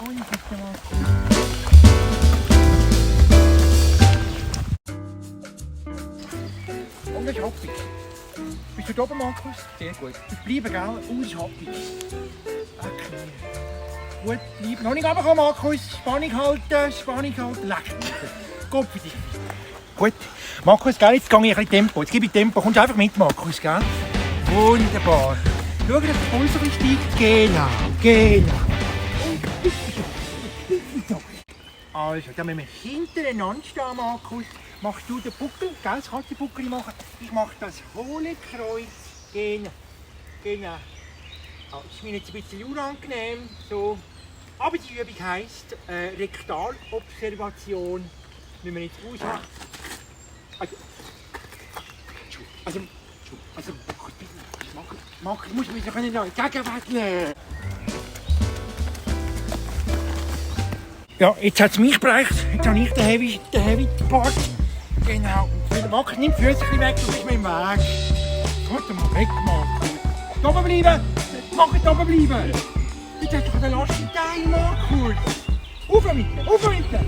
Ui, bitte mal. Und ich hoffe. Bist du da oben, Markus? Sehr gut. Ich bleibe, gell? Und ich hoffe. Okay. Gut, bleib. Noch nicht runterkommen, Markus. Spannung halten. Leck mich. Gott für dich. Gut. Markus, gell? Jetzt gehe ich ein bisschen Tempo. Jetzt gebe ich Tempo. Kommst einfach mit, Markus, gell? Wunderbar. Schau, dass der Puls ein bisschen steigt. Genau. Also, dann müssen wir hintereinander stehen, Markus. Machst du den Buckel, gell? Das kannst du den Buckel machen. Ich mache das hohle Kreuz. Genau. Das ist mir jetzt ein bisschen unangenehm. So. Aber die Übung heisst Rektalobservation. Müssen wir nicht ausmachen. Also, Markus, muss mich doch nicht gegenwechseln. Ja, jetzt hat es mich gebracht. Jetzt habe ich den Heavy Part. Genau. Markus, nimm die Füße ein bisschen weg, du bist mir im Weg. Gott, mal weg, Markus. Da oben bleiben! Markus, da oben bleiben! Jetzt hast du doch den Lastenteil, Markus. Auf mit dir!